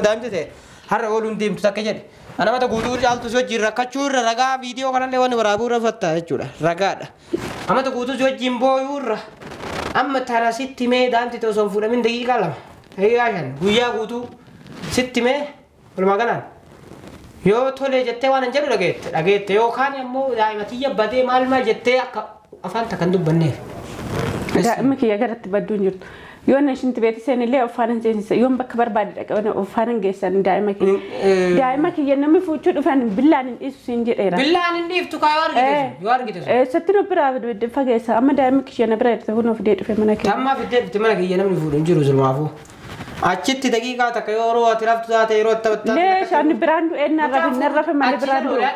Daa'imti ta'e har'a ooluun deemtu takka jedhe. Ana mata guutuu caaltu si wajjin rakkachuu irra ragaa viidiyoo kanallee waan waraabuu irra fatta jechuudha. Ragaadha. Amata guutuu si wajjin booyuu irra. Amma tana sitti mee daa'imti ta'e osoo hin fuudhamin daqiiqaa 2 daqiiqaa 5 guyyaa guutuu sitti mee walumaa galaan. Yoo tolee jettee waan hin jedhu dhageette dhageette yookaan immoo daa'ima tiyya badee maal maal jettee akka afaan takka hin dubbanneef. Daa'ima kiyya garatti badduu hin jirtu. Yoo na ishinti beete seenillee afaan hin seensisa. Yoon bakka barbaade dhaqee afaan hin geessan daa'ima kiyya. Daa'ima kiyya namni fuuchuu dhufan billaan hin dhiisu siin jedheera. Billaan hin dhiiftu kaa yoo argite sun yoo argite sun. Eessatti nu biraa fageessa amma daa'ima kiyya na bira jirte kunoo fidee dhufe mana kiyya. Tammaa fiddee dhufte mana kiyya namni fuudhu hin jiru silumaafuu. Achitti daqiiqaa takka yoo yeroo ati raftu taate yeroo taphattu taate. Leesh ani biraan du'e narra rafe malee biraan du'e.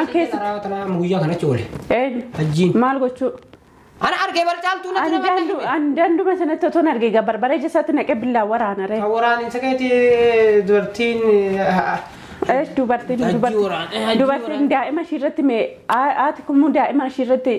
An keessa guyyaa kanatti oole. Eenyu? Hajjiin. Maal gochuu? Ana argee bar caaltuu natti Ani nama dandu ani danduma sanatti otoon argee gaa barbaree ija isaatti naqee billaan waraana ree. Kan waraaniin sakeeti dubartiin Eesh dubartiin Hajji dubartiin waraana, hajji dubartiin waraana. daa'ima ishii irratti mee haati kun daa'ima ishii irratti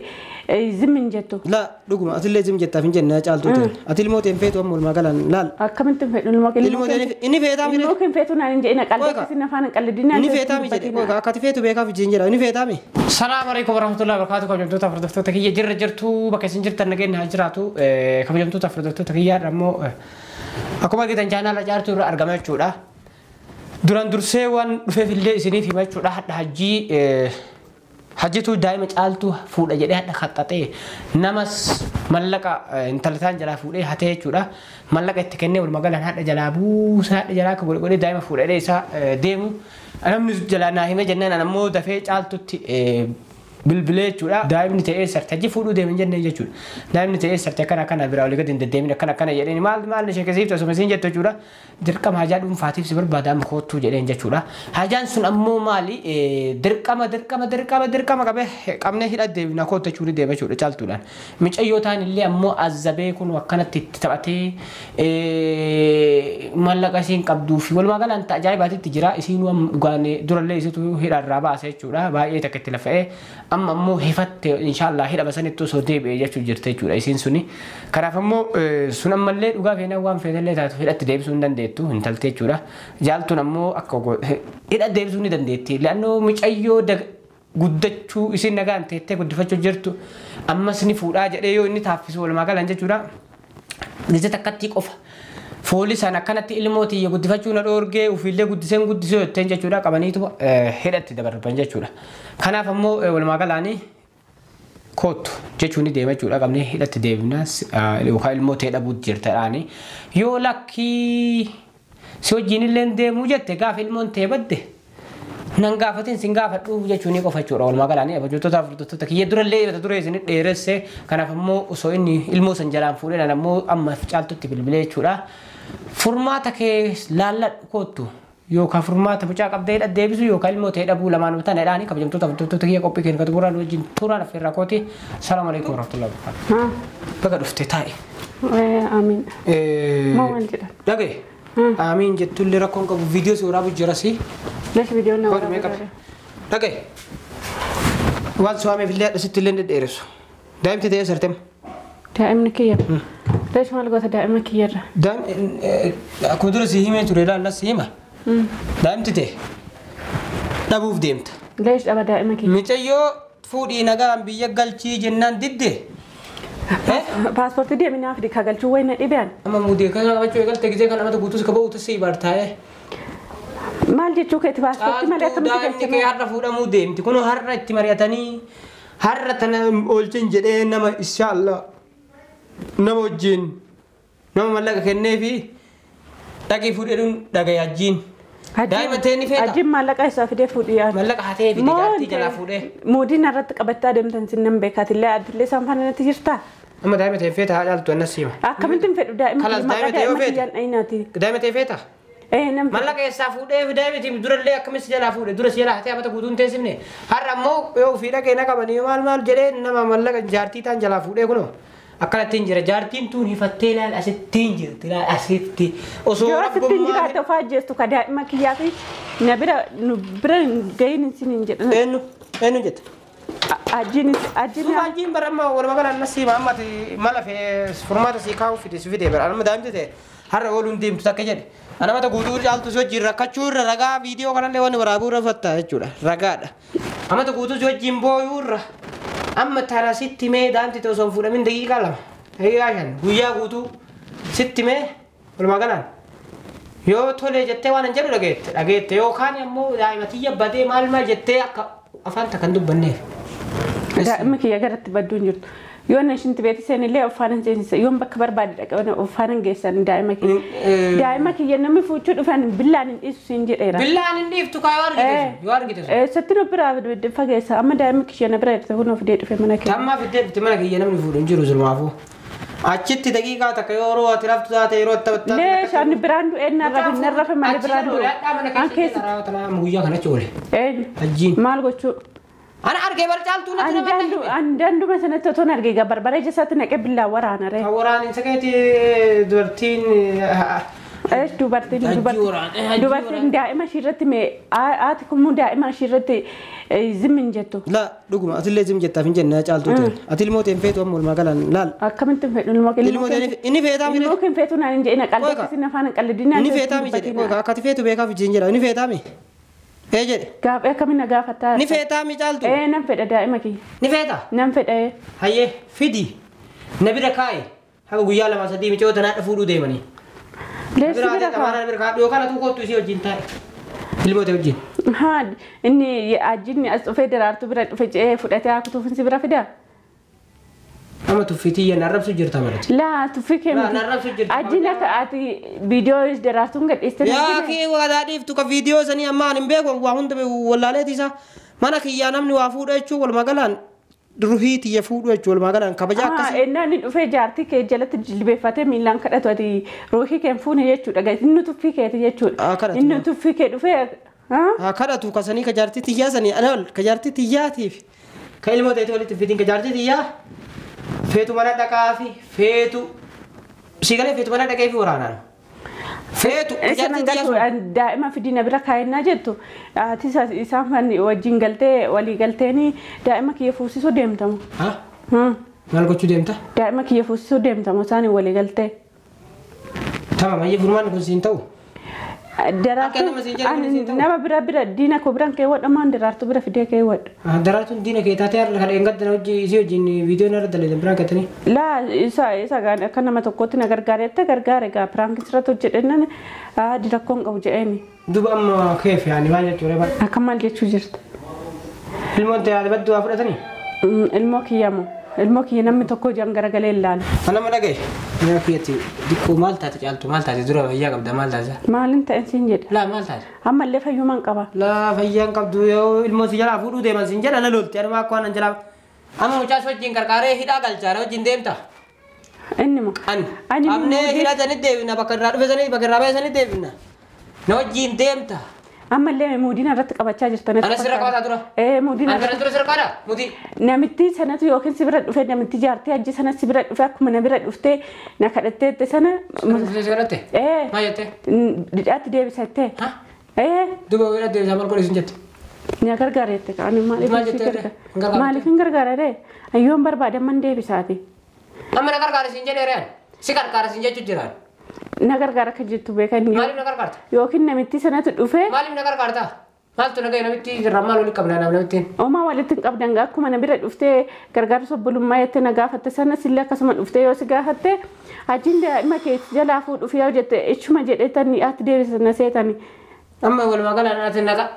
zim hin jettu. La dhuguma atillee zim jettaaf hin jenne caaltuu ta'e. Ati ilmoo ta'e hin feetu amma walumaa galaan laal. Akkamitti hin fedhu ilmoo Ilmoo ta'e inni feetaa mi Ilmoo kee hin feetu naan hin jedhina qalbii Qoyka. akkasii afaan hin qalladinaa Inni feetaa mi jedhe qoyka akka ati feetu beekaaf ijjiin jedha inni feetaa mi. Salaamu alaikum warahmatullahi wabarakatuh kabajamtoota hordoftoota kiyya jirra jirtu bakka isin jirtan nageenya haa jiraatu kabajamtoota hordoftoota kiyya ammoo akkuma argitan chaanaala jaartuu irra argama jechuudha. Duraan dursee waan dhufeef illee isiniif hima jechuudha hadha hajjii hajjitu daa'ima caaltuu fuudha jedhee hadha qaxxaxee namas mallaqa intalataan jalaa fuudhee hatee jechuudha. Mallaqa itti kennee walumaa galaan hadha jalaa buusa hadha jalaa akka godhe godhee daa'ima fuudha jedhee isaa deemu. Namni jalaa naa hime jennaan an ammoo dafee caaltutti bilbilee jechuudha. Daa'imni ta'ee sarte hajji fuudhuu deemin jennee jechuudha. Daa'imni ta'ee sarte akkana akkana biraa olii gadi hin deddeemin akkana akkana jedheen maal maal ishee keessa osuma isiin jettu jechuudha. Dirqama hajaa dhuunfaatiif si barbaada amma koottuu jedheen jechuudha. Hajaan sun ammoo maali dirqama dirqama dirqama dirqama qabee qabnee hidha deebina koottu jechuun deema jechuudha caaltuudhaan. Micayyoo ta'an illee ammoo azzabee kun akkanatti itti taphatee maallaqa isiin qabduu fi walumaa galaan ajaa'ibaatitti jira. Isiin waan dhugaan durallee isitu hidha irraa baase jechuudha. Baay'ee takka itti lafa'ee amma ammoo hifatte inshaallah hidha basanitti osoo deebi'ee jechuu jirte jechuudha isiin suni. Kanaaf ammoo sun ammallee dhugaa feenaa waan feenallee taatu hidhatti deebisuu hin dandeettu hin talte jechuudha. Jaaltuun ammoo akka hidha deebisuu ni dandeetti. Leannoo micayyoo guddachuu isiin nagaan teettee guddifachuu jirtu ammas ni fuudhaa jedhee yoo inni taaffisu walumaa galan jechuudha. Lija takkatti qofa. Foolisaan akkanatti ilmoo tiyya guddifachuu na dhoorgee ofiillee guddiseen guddisee jetteen jechuudha qabaniitu hidhatti dabarban jechuudha. Kanaaf ammoo walumaa galaanii koottu jechuun ni deema jechuudha qabnee hidhatti deebinaas yookaan ilmoo ta'e dhabuutti jirtadhaani. Yoo lakkii si wajjin illee deemuu jette gaafa ilmoon ta'e badde nan gaafatin sin gaafadhu jechuun ni qofa jechuudha walumaa galaanii abajjootota hordoftoota kiyya durallee mata duree isin dheeresse. Kanaaf ammoo osoo inni ilmoo san jalaan fuudhee nan ammoo amma caaltutti bilbilee jechuudha. Furmaata kee laalladhu koottu yookaan furmaata mucaa qabdee hidha deebisu yookaan ilmoo ta'e dhabuu lamaan tana jedhaanii kabajamtoota hordoftoota kiyya qophii keenya xumuraan wajjin turaan affeerraa kooti. Salaamu alaikum warahmatullahi wabarakatuh. Baga dhufte taa'e. Amiin. Moo maal jedhan? Dhagaye. Amiin jettullee rakkoon qabu viidiyoo si waraabu jira si. Leesh viidiyoo na Godhu mee waraabuu qabe. Dhagaye. Waan si waameef illee hadha sitti illee hin dhedheeressu. Daa'imti ta'ee sartem. Daa'imni kiyya. Leesh maal goota daa'ima kiyyarra? Daa'imni akkuma dura si himee ture ilaallas si hima. Daa'imti ta'e dhabuuf deemta. Leesh dhaba daa'ima kiyya. Micayyoo fuudhii nagaan biyya galchii jennaan didde. Paaspoortii deeminaa fidi ka galchuu wayina dhibeen. Amma muudee kana qabachuu eegalte gisee kan namatti guutus ka ba'uutu si bartaa'ee. Maal jechuu keeti paaspoortii malee Caaltuu akkamitti daa'imni kee galchama? har'a fuudhamuu deemti. Kunoo har'a itti mari'atanii har'a tana oolchin jedhee nama inshaallah nama wajjin nama mallaqa kenneefi dhaqii fuudheedhuun dhagaye hajjiin. Daa'ima ta'e ni feeta. Hajjiin maallaqa isaa fidee fuudhii yaadu. Mallaqa hatee fide jaartii jalaa fuudhee. Muudii narratti qabattaa deemtan sin nan beekaatillee adillee isaan faana natti jirtaa? Amma daa'ima ta'e feeta haa caaltu annas hima. Akkamitti hin fedhu daa'ima Kalas kiyya maqaa daa'ima ta'e yoo daa'ima feete? kiyyaan dhayinaati. Daa'ima ta'e feeta? Nam Mallaqa eessaa fuudhee daa'ima durallee akkamitti jalaa fuudhe dura si jalaa hatee amata guutuun teessifne har'a ammoo yoo ofii dhaqee na qabanii maal maal jedhee nama mallaqa jaartii ta'an jalaa fuudhee kunoo akkanattiin jira jaartiin tuun hifattee ilaal asittiin jirti ilaal asitti osoo Yoo asittiin rabbummaa jiraate ofaa ajjeestu ka daa'ima kiyyaa fi na bira nu bira hin gahin isin hin jedhan. Eenyu eenyu jette? Ajjiin ajjiin Suufa ajjiin bara amma walumaa galaan nasii amma mala fee furmaata sii kaa'uu fide si fide bara amma daa'imti ta'e Har'a ooluun deemtu takka jedhe. Ana mata guutuu caaltu si wajjin rakkachuu irra ragaa viidiyoo kanallee waan waraabuu irra fatta jechuudha. Ragaadha. Amata guutuu si wajjin booyuu irra. Amma tana sitti mee daanti osoo hin fuudhamin daqiiqaa 2 daqiiqaa 5 guyyaa guutuu sitti mee walumaa galaan. Yoo tolee jettee waan hin jedhu dhageette dhageette yookaan immoo daa'ima tiyya badee maal maal jettee akka afaan takka hin dubbanneef. Daa'imni kiyya garatti badduu hin jirtu. Yoo na ishinti beete seenillee afaan hin seensisa. Yoon bakka barbaade dhaqee afaan hin geessan daa'ima kiyya. Daa'ima kiyya namni fuuchuu dhufan billaan hin dhiisu siin jedheera. Billaan hin dhiiftu kaa yoo argite sun yoo argite sun. Eessatti nu biraa fageessa amma daa'imni kiyya na bira jirte kunoo fidee dhufe mana kiyya. Tammaa fiddee dhufte mana kiyya namni fuudhu hin jiru sulmaafuu. Achitti daqiiqaa takka yeroo ati raftu taate yeroo taphattu taate. Leesh ani biraan du'e narra rafe malee biraan du'e. An keessa guyyaa kanatti oole. Eenyu? Hajjiin. Maal gochuu? Ana argee bar caaltuu natti nama Ani danduma sanatti otoo argee gaa barbara ija isaatti naqee billaa waraana ree. Waraan sakeeti dubartiin. Dubartiin dubartiin daa'ima ishiirratti mee haati kumuu daa'ima ishiirratti zim hin jettu. La dhuguma atillee zim jettaaf hin jenne caaltuu ta'e. Ati ilmoo ta'een feetu amma walumaa galaan laal. Akkamitti hin fedhu ilmoo Ilmoo ta'een inni feetaa mi? Ilmoo kan feetu naan hin jedhina qalbeessi afaan qalladinaa. Inni feetaa mi jedhe akka ati feetu beekaaf hin jedha inni feetaa mi? Ee jedhe. Gaafa akkamiin na gaafataa? Ni feetaa mi caaltu? Ee nan fedha daa'ima kiyya. Ni feetaa? Nan fedha. Hayyee fidi na bira kaa'i haga guyyaa 2 3 micoota naa fuudhuu deemanii. Leessi bira kaa'i. Yookaan atuu kottu isii wajjin taa'e. Ilmoo ta'e wajjin. Haa inni ajjinni as dhufee daraartuu bira dhufe je'ee fudhatee haa kutuufinsi bira fidaa? Amma tuffii na arrabsu jirta malati. Laa tuffii kee miti. Na arrabsu jirta. Ajjin akka ati viidiyoo daraartuun gadhiiste. Yaa kee wadaa dhiiftu ka viidiyoo sanii amma ani hin beeku waa hunda wallaaleeti isaa mana kiyyaa namni waa fuudha jechuun walumaa galaan ruhii tiyya fuudhu jechuun walumaa galaan kabaja akkasii. Ennaan inni dhufee jaartii kee jalatti jilbeeffatee miilaan kadhatu ati ruhii kee hin fuune jechuudha. Inni tuffii keeti jechuudha. Inni tuffii kee dhufee. Haa kadhatu kasanii ka jaartii tiyyaa sanii alal ka jaartii tiyyaatiif ka ilmoo ta'eeti walitti fitiin ka jaartii tiyyaa feetu mana dhaqaa fi feetu siigalee feetu mana dhaqee fi waraanaan. Feetu daa'ima fidina bira kaayennaa jettu ati isaan fan wajjin galtee walii galteeni daa'ima kiyya fuusisuu deemtamu. Maal gochuu deemta? Daa'ima kiyya fuusisuu deemtamu isaan walii galtee. Tamam ayyee furmaan kun siin ta'u. Daraartuu nama bira bira diina koo biraan keewwadha maan daraartuu bira fidee keewwadha. Daraartuun diina kee taatee har'a kan eeggaddan hojii isii wajjin viidiyoo irra dalagan biraan gattanii. Laa isa isa akka nama tokkotti na gargaareetta gargaare gaa piraank sirratti hojjedhennan rakkoon qabu jedheeni. Duuba amma keef yaani maal jechuudha bara. Akka maal jechuu jirta? Ilmoon ta'e badduu waa fudhatanii? Ilmoo kiyyamoo. Ilmoo kiyya namni tokko ijaan garagalee ilaala. Nama dhagaye. Nama kiyyatti dikkoo maal taate caaltu maal taate dura fayyaa qabda maal taate? Maalin ta'e siin jedha. Laa maal taate? Ammallee fayyumaan qaba. Laa fayyaan qabdu yoo ilmoo si jalaa fuudhuu deeman siin jedha na lolti anuma akka waan jalaa. Amma mucaas wajjin qarqaaree hidhaa galchaara wajjin deemta. Inni moo? Ani. Amnee hidhaa sanii deebina bakka irraa dhufe sanii bakka irraa ba'e sanii deebina. Na wajjin deemta. Ammallee muudina irratti qabachaa jirtan. Ana sirra qabataa tura. Muudina. Ana kana tura sirra qabataa muudii. Namitti sanatu yookiin si bira dhufe namitti jaartii hajji sana si bira dhufe akkuma na bira dhuftee na kadhattee sana. Si kadhatte? Maal jettee? Didhaatti deebisattee. Duuba bira deebisaa maal godhe isin jette? Na gargaareette ani maaliif hin gargaarare? Ayyoon barbaade amman deebisaati. Amma na gargaare isin jedhee re'an si gargaare isin jechuu jiraan. Na gargaara akka jettu beekan. Maaliif na gargaarta? Yookiin namitti sanatu dhufee. Maaliif na gargaarta? Maaltu na ga'e namitti irraa maal walitti qabna namittiin? Homaa walitti hin qabdan akkuma na bira dhuftee gargaarsa obbolummaa jettee na gaafatte sanas illee akkasuma dhuftee yoo si gaafatte achiin daa'ima kee jalaa fuudhuuf yoo jette ichuma jedheetanii ati deebisa na seetani. Amma walumaa galaan ati naqa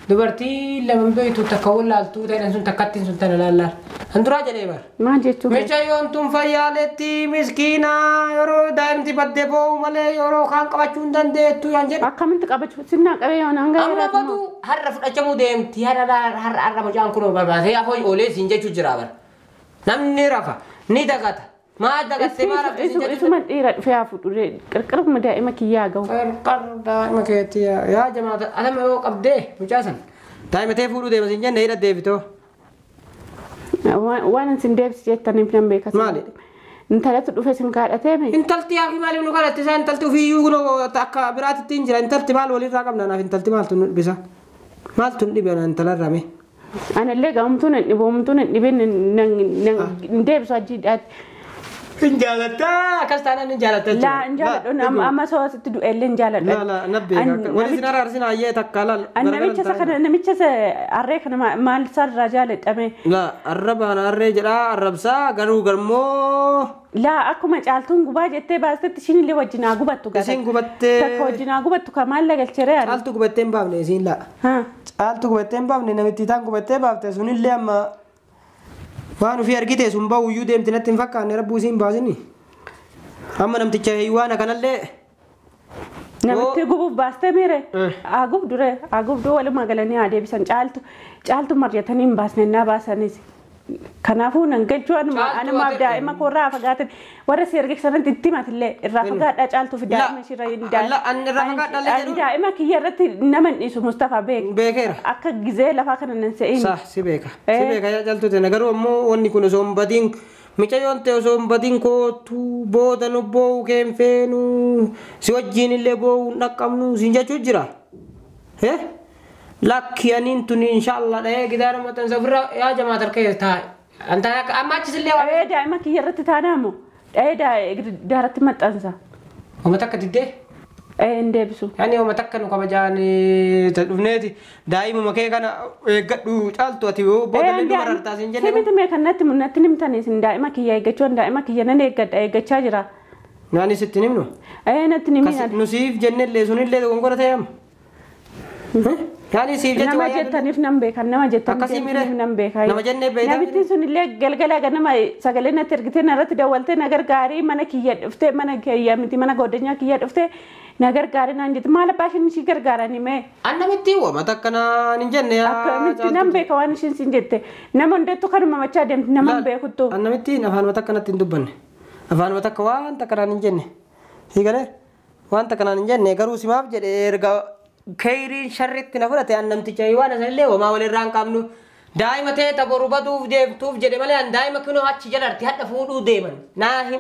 dubartii lama beektu takka wallaaltuu ta'e sun takkattiin sun tana laallaan. Anduraa jedhee bara. Maal jechuun? Mucayyoon tun fayyaaleetti miskiina yeroo daa'imti baddee boo'u malee yeroo kaan qabachuu hin dandeettu yaan jedhu. Akkamitti qabachuu? Sinnaa qabee yoo naan gahaa Amma badu har'a fudhachamuu deemti har'a har'a har'a mucaan kun barbaadee afoo oolee siin jechuu jira bara. Namni rafa ni dagata. Maa dagattee maa rafte siin jechuu. Isuma dhiira dhufee haa fuudhu qarqaruma daa'ima kiyyaa gahu. Qarqar daa'ima keetti yaa jamaata adama yoo qabdee mucaa san daa'ima tee fuudhuu deema siin jenne hidha deebitoo. Waan isin deebisi jettaniif nan beeka. Maali? Intalatu dhufe isin kadhatee mi? Intalti yaa fi maaliif nu kadhatte isaa intalti ofiiyyuu kunoo akka biraatitti hin jira intalti maal walirraa qabna naaf intalti maaltu nu dhibisa? Maaltu nu dhibe intalarraa mee? Anallee gaa'umtuu nan dhibu homtuu nan dhibee nan deebisu achiidhaatti. Hin jaalattaa akkas taanaan hin jaalatta jechuudha. Laa hin jaaladhu amma soo asitti du'ellee hin jaaladhu. Laa laa nabbe wali sin araarsin ayyee takka laal. Namicha isa kana namicha isa harree kana maal isaarraa jaaladhame. Laa arrabaan harree jedhaa arrabsaa garuu garmoo. Laa akkuma caaltuun gubaa jettee baastetti ishiin illee wajjin haa gubattu. Isiin gubattee. Takka wajjin haa gubattu ka maal lagalcheree ani. Caaltu gubattee hin baafne isiin laa. Caaltu gubattee hin baafne namitti taan gubattee baafte sunillee amma waan ofii argite sun bahu iyyuu deemti natti hin fakkaanne rabbuu isiin baasini. Amma namticha hiywaana kanallee. Namitti gubuuf baastee miire. Haa gubdure haa gubduu walumaa galanii haa deebisan caaltu caaltu marjatanii hin baasne naa baasanis. Kanaafuu nan galchuu anumaaf daa'ima koorraa fagaatan warra si erge sanatti itti himatillee irraa fagaadhaa caaltuu fi daa'ima ishiirra hin daa'ima kiyya irratti nama hin dhiisu Mustafaa beek. Beekeera. Akka gizee lafaa kana nan se'in. Sa si beeka. Si beeka yaa caaltuu tana garuu ammoo wanni kun osoo hin badiin mucayyoon ta'e osoo hin badiin kootu booda nu boo'u keen feenu si wajjin illee boo'u hin dhaqqabnu siin jechuu jira. Lakki aniin tuni inshallah dhahee gidaara maxxansa ofirra yaa jamaa tarkee taa'e. Anta amma achis illee waan. Dhahee daa'ima kiyya irratti taanaamu dhahee daaratti maxxansa. Homa takka diddee? Hin deebisu. Yaani homa takka nu kabajaan dhufneeti daa'imuma kee kana eeggadhu caaltu ati yoo booda illee nu marartaa siin jenne. Simiti mee kan natti natti nimtanii isin daa'ima kiyya eeggachuu daa'ima kiyya nan eeggadha eeggachaa jira. Naani sitti nimnu? Natti nimi. Nu siif jennellee sunillee dogongora ta'e amma. Yaani siif jecha nama jettaniif nan beekan nama jettaniif nan beekan. Nama jennee beekan. Namittiin sun illee galgala ganama sagalee natti ergitee narratti dawwaltee na gargaarii mana kiyya dhuftee mana kiyya miti mana goddanyaa kiyya dhuftee na gargaarii naan jette maal abbaa isheen ishii gargaaranii mee. An namitti wama takka naan hin jenne yaa. Akkamitti nan beeka waan isheen siin jette nama hundattuu kanuma machaa deemti nama hin beekuttu. An namitti afaanuma takka natti hin dubbanne afaanuma takka waan takka naan hin jenne hiikalee waan takka naan hin jenne garuu simaaf jedhe erga Keeriin sharritti na fudhate an namticha waan asanillee homaa walirraa hin qabnu. Daa'ima ta'e boru baduuf deemtuuf jedhe malee an daa'ima kunoo achi jalarti hadha fuudhuu deeman. Naa him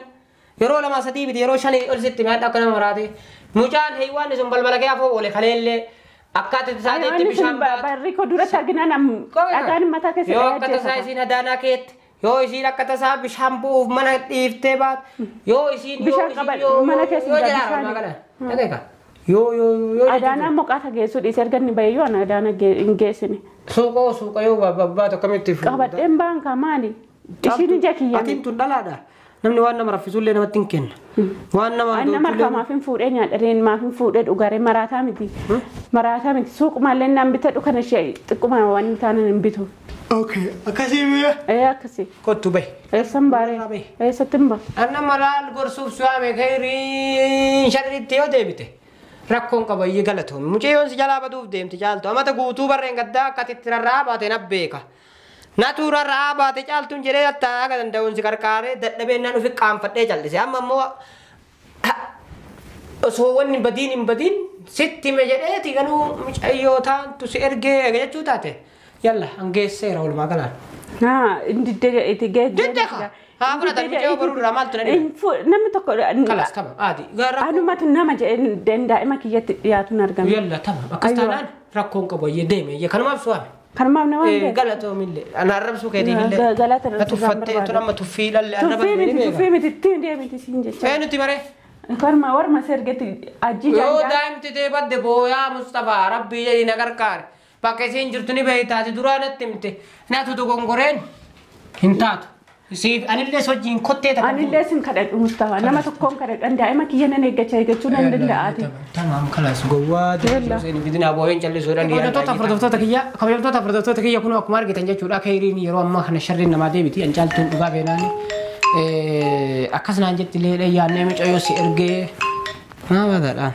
yeroo 2 3 miti yeroo 5 ol sitti hadha akka nama maraate. Mucaan heywaan sun balbala kee afoo oole kaleellee akkaataa isaatii bishaan baatu. Barri koo duratti arginaan dhagaan mataa keessa Yoo akka tasaa isiin hadaanaa keetti yoo isiin akka tasaa bishaan bu'uuf mana dhiiftee baatu yoo isiin bishaan qaban mana keessa bishaan. Yoo yoo yoo. Adaanaa moqaata geessu dhiisee erga inni bahe yoo ana adaana hin geessine. Suuqoo suuqa yoo babbaatu akkamitti fuudhu? Qabadheen baankaa maali? Ishiin ija kiyya. Atiin tun dhalaadha. Namni waan nama raffisullee namatti hin kenna. Waan nama Waan nama harkaa maaf hin fuudhee nyaadhareen maaf hin fuudhee dhugaree maraataa miti. Maraataa miti suuqumaallee naan bitadhu kana ishee xiqquma waan taanan hin bitu. Okay akkasii mi'a. Akkasii. Kottu bahi. Eessan baaree? Eessatti hin bahu? Anna malaal gorsuuf su'aame keeriin sharriitti yoo deebite. Rakkoon qabayyee galatoom. Mucayyoon si jalaa baduuf deemti caaltu. Amata guutuu barreen gaddaa akka itti rarra'aa baate na beeka. Natu rarra'aa baate caaltuun jedhee attaa akka danda'uun si qarqaaree dadhabeen nan ofi qaanfadhee callise. Amma immoo osoo wanni badiin hin badiin sitti hime jedheeti ganuu mucayyoo taantu si ergee jechuu taate. Yalla hangeesseera walumaa galaan. Haa diddee itti geejjee. Diddee kaa. Haa fudhatan mucayyoo baruu irraa maaltu na dhibe? Namni tokko. Kalas tamam aadi. Anumatu nama jedhee daa'ima kiyyatti dhiyaatu hin argame. Yalla tamam akkas taanaan rakkoon qabu ayyee deeme ayyee kanumaaf su'aame. Kanumaaf nama hin Galatoomillee ana arrabsuu keetiif illee. Galata irratti Tuffattee tun amma tuffii lalle arraba. Tuffii miti tuffii miti ittiin deemiti siin jecha. Ee nuti maree. Karma warma sergetti ajji Yoo daa'imti ta'e badde booyaa Mustafaa rabbii jedhii na gargaare. Bakka isiin jirtu ni beektaati duraa natti himte. Natu dogongoreen hin taatu. Siif anillee sochiin kottee takka. Anillee sin kadhadhu Mustafaa nama tokkoon kadhadhu daa'ima kiyya nan eeggachaa eeggachuu nan danda'aati. Tamam kalas gowwaa deemsiseen fidina boo'een callisuudhaan. Kabajamtoota hordoftoota kiyya kabajamtoota hordoftoota kiyya kun akkuma argitan jechuudha keeriin yeroo ammaa kana sharriin namaa deebiti an caaltuun dhugaa beenaani. Akkas naan jetti illee yaannee mucayyoo si ergee maa badaadhaan.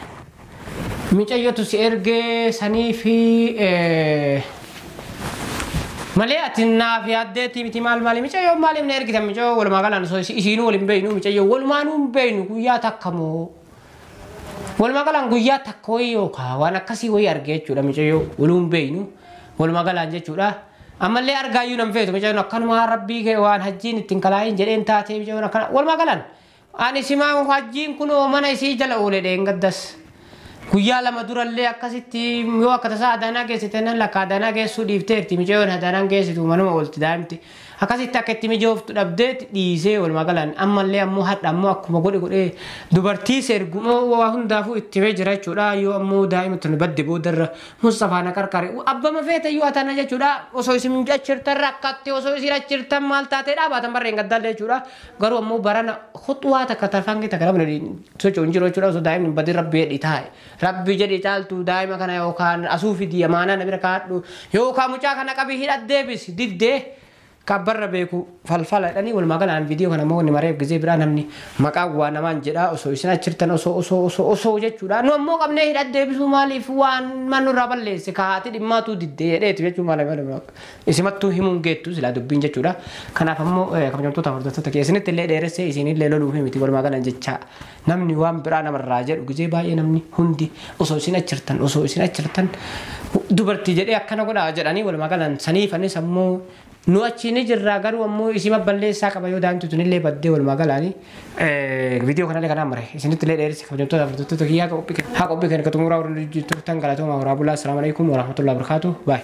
Mucayyootu si ergee sanii fi malee ati naaf yaaddeetti miti maal maali mucayyoo maaliif na ergitan mucayyoo walumaa galaan osoo isiinuu waliin beeynu mucayyoo walumaanuu hin beeynu guyyaa takka moo walumaa galaan guyyaa takka wayii yookaan waan akkasii wayii argee jechuudha mucayyoo waluu hin beeynu walumaa galaan jechuudha. Ammallee argaayyuu nan feetu mucayyoon akkanumaa rabbii kee waan hajjiin ittiin kalaayin jedheen taatee mucayyoon akkana walumaa galaan ani simaa hajjiin kunoo mana isii jala oole dheengaddas. Guyyaa lama durallee akkasitti yoo akka tasaa adaanaa geessite nan lakka adaanaa geessuu dhiifteerti micayoon adaanaan geessitu manuma oolti daa'imti. Akkasitti akka itti mijooftu dhabdee dhiisee walumaa galaan ammallee ammoo hadha ammoo akkuma godhe godhee dubartii seergu waa hundaafuu itti himee jira jechuudha. Yoo ammoo daa'ima tun badde boodarra Mustafaa na qarqare abbama feete yoo atana jechuudha. Osoo isin achirtan rakkatte osoo isin achirtan maal taatee dhaabatan barreen gaddaallee jechuudha. Garuu ammoo barana khuxwaa takka tarfaangi takka namni socho'u hin jiru jechuudha. Osoo daa'imni badii rabbi jedhi taa'e. Rabbi jedhi caaltu daa'ima kana yookaan asuu fidi amaanaa na bira kaadhu yookaan mucaa kana qabii hidhadhee deebisi diddee kabbarra beeku falfala jedhanii walumaa galaan viidiyoo kana immoo ni mareef gizee biraa namni maqaa waa namaan jedha osoo isin achirtan osoo osoo osoo osoo jechuudha. Nu ammoo qabnee hidhadhee deebisuu maaliif waan manurraa balleesse kaati dhimmaatu diddee jedheetu jechuun maal maal isimattuu himuun geettu silaa dubbiin jechuudha. Kanaaf ammoo kabajamtoota hordoftoota keessanitti illee dheeressee isinillee loluuf miti walumaa galaan jecha namni waan biraa namarraa jedhu gizee baay'ee namni hundi osoo isin achirtan osoo isin achirtan dubartii jedhee akkana godhaa jedhanii walumaa galaan saniifanis ammoo nu achi ni jirra garuu ammoo isima balleessaa qaba yoo daa'imti tunillee baddee walumaa galaanii viidiyoo kanallee kanaan mare isinitti illee dheeresse kabajamtoota hordoftoota kiyyaa haa qophii kan xumuraa warra turtan galatooma horaa bulaa. Assalaamu alaikum warahmatullahi wabarakatuh. Baay.